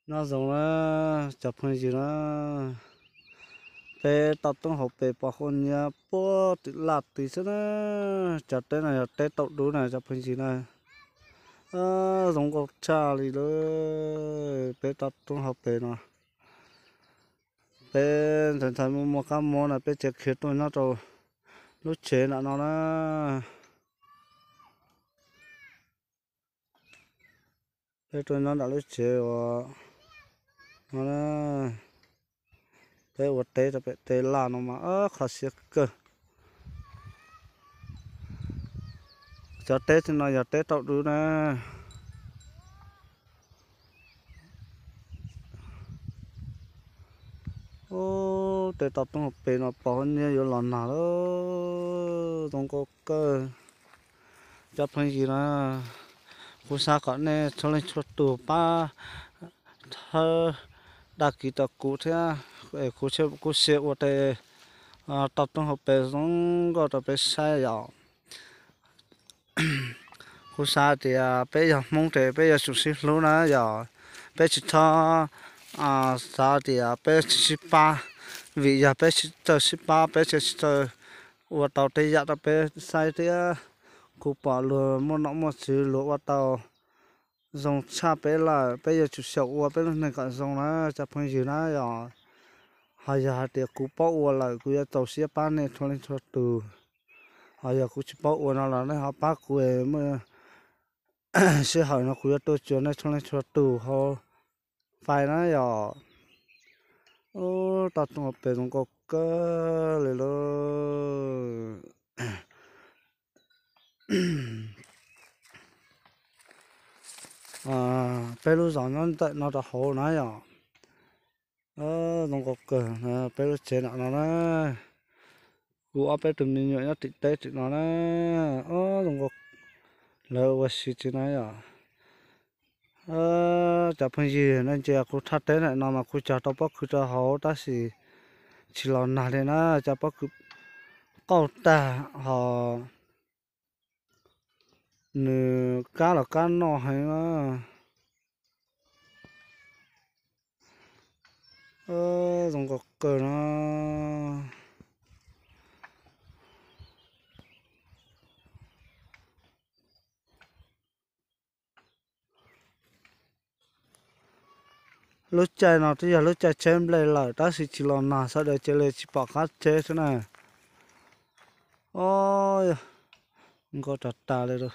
Nyob zoo na cov phooj ywg na, peb toj roob hauv pes pos huab nyiab puag tim laj tid xwb na. Cov teb no yog teb taum dub na cov phooj ywg na. Zoo nkauj tshaj li lawm peb toj roob hauv pes no. Peb ntxhais ntxhais muaj muaj kab mob na peb tseem khiav tuaj nyob rau lub tsev nram no na. Peb tuaj nyob nram lub tsev uas no na, peb ua teb rau pem tej laj no mas kho siab kawg. Cov teb no yog teb taum dub na. Ub, tej toj roob hauv pes no pos huab nyiab yuav los nag lawm, zoo nkauj kawg. Cov phooj ywg na, kuv xav kom nej txhua leej txhua tus pab thawb dag kis rau kuv thiab, kuv, kuv sia ua tej toj roob hauv pes zoo nkauj rau peb saib yom. Kuv xav tias peb yog Hmoob ces peb yuav tsum sib hlub na yom. Peb tsis txhob xav tias peb tsis sib pab, vim yog peb tsis txawj sib pab peb thiaj tsis txawj ua tau tej yam rau peb saib thiab. Kuv pom luag muaj nom muaj tswv luag ua tau zoo tshaj peb lawm, peb yuav tsum xyaum ua peb lub neej kom zoo na cov phooj ywg na yom. Ho yog hais tias kuv paub ua lawm kuv yuav txaus siab pab nej txhua leej txhua tus. Ho yog kuv tsis paub ua no los nej ho pab kuv, muaj sij hawm no kuv yuav tuaj cuag nej txhua leej txhua tus hauv fais na yom. Ub, toj roob hauv pes zoo nkauj kawg li lawm. Peb lub zos nyob ntawm no rau hauv na yom. Zoo nkauj kawg, peb lub tsev nram no na. Kuv ob peb tug me nyuam nyob tim teb tim no na. Zoo nkauj, lawv ua si tsis na yom. Cov phooj ywg, nej ntsia kuv thaj teb ntawm no mas kuv cog tau pob kws rau hauv tab sis tsis los nag li na, cov pob kws qauj tag ho nws kab los kab noj heev na. Zoo nkauj kawg na. Lub caij no twb yog lub caij tsheb nplej lawm tab sis tsis los nag sawv daws cia li tsis pom qab tsheb xwb na. Ob, nkauj tas tas li.